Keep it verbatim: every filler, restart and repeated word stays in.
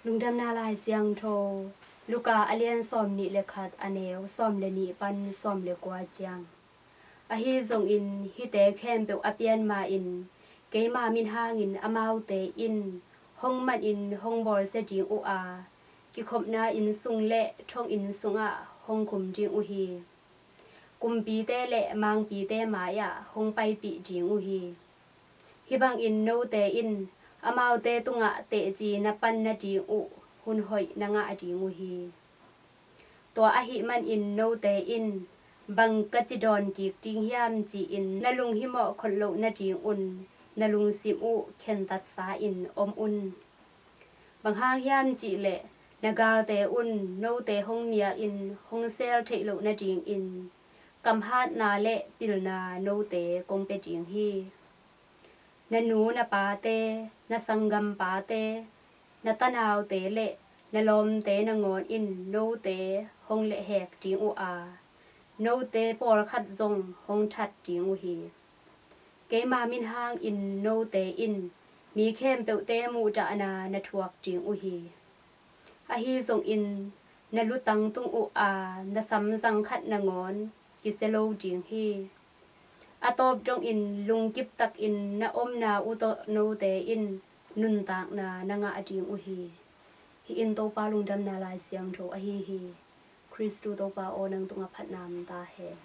Lungdamna Lai Siangtho, Luka a lian sawm nih le khat, a neu sawm le nih pan sawm le kua ciang. Ahi zongin hihte khempeuh a pian ma-in keima min hangin amaute in hong manin hong bawlsia ding uh a, kikhopna inn sung le thong inn sungah hong khum ding uh hi. Kumpite le mangpite mai-ah hong paipih ding uh hi. Hih bangin note in amaute tungah teci na pan nading uh hun hoih na ngah ding uh hi. Tua ahih manin note in bang ka ci dawn kik ding hiam ci-in na lunghimawh khol loh nadingun na lungsim uh khentatsa-in om un. Bang hang hiam cihleh na galte un note hong nialin hong sel theih loh nadingin kamhatna le pilna note kong pia ding hi. Na nu na pate, na sanggampate, na tanaute le na lawmte nangawn in note hong lehhek ding uh a, note pawlkhat zong hong that ding uh hi. Keima min hangin note in mi khempeuhte muhdahna na thuak ding uh hi. Ahi zongin na lutang tung uh a, na samzang khat nangawn kisia lo ding hi. A tawp dongin lungkip takin na omna uh tawh note in nuntakna na ngah ding uh hi. Hih in Topa Lungdamna Lai Siangtho ahi hi. Khristu Topa aw, nang tungah phatna om ta hen.